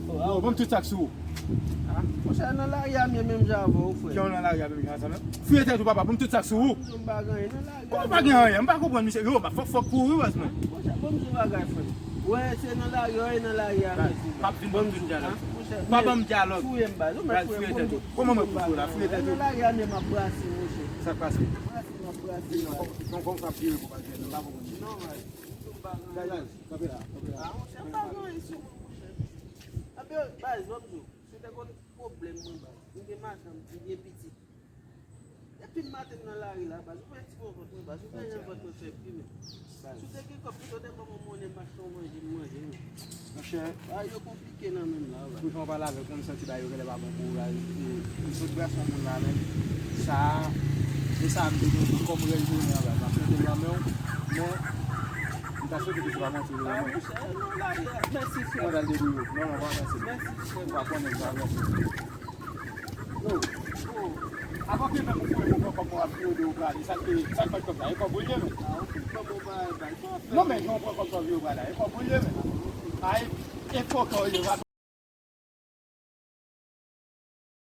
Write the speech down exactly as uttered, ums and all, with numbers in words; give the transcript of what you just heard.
Yo, ban m tout sa k sou ou. Ah, monchè, nan lari a m ye menm jan avè w, frè. Kè w nan lari a menm jan sa menm? Fouye tèt ou, papa, ban m tout sa k sou ou. M pa gen anyen nan lari a. Kòman pa gen anyen? M pa konprann, misye. Yo, ba, fòk, fòk kouri, baz, mwen. Monchè, ban m di bagay, frè. Wè, se nan lari a, e nan lari a, mèsi. P ap vin ban m tout dyalòg. Monchè, pa ban m dyalòg. Fouye m, baz. Ou mèt fouye m. Kòman mwen pou fouye la? Fouye tèt ou. Nan lari a, men m ap brase, monchè. Sa k pase? Brase, m ap brase, baz. Kòman, kòman sa ap vire pou pa vire? M pa konprann. Non, baz. Kanpe la, kanpe la. Ah, monchè, m pa gen anyen sou mwen, monchè. Anpil, baz, ban m di w, si w te konn pwoblèm mwen, baz. M gen madanm, m gen pitit. Depi maten m nan lari la, baz, ou fè ti bon vant mwen, baz. Ou fè jan vant mwen fè pi, men. Si w te gen kòb, pito w te ban mwen monnen, m achte yon manje, m manje, men. Monchè, bagay yo konplike nan men m la, baz. Pou jan w pale avèk mwen, m santi bagay yo genlè pa bon pou ou la. E, m sot brase yon moun la, men sa, se sa m te gen kòm rèv jounen an, baz. M ap mete l nan men w, men m ta swete ke se pa manti ou te ban mwen. Ah, monchè, non, la, mèsi, frè. Mwen pral debouye w. Non, non, pa mèsi. Mèsi, frè. Ou pa konnen sa, mèsi. Yo, yo. Avan ke menm ou fè yon kòb, ou ap fè de ou prale. Sa k, sa k fè kòb la? E kòb ou ye, men. Ah, ok, kòb ou pa bay. Non, men, jan w pran kòb sa w vye ou prale. E kòb ou ye, men. Ay, e fòkè w ye, va.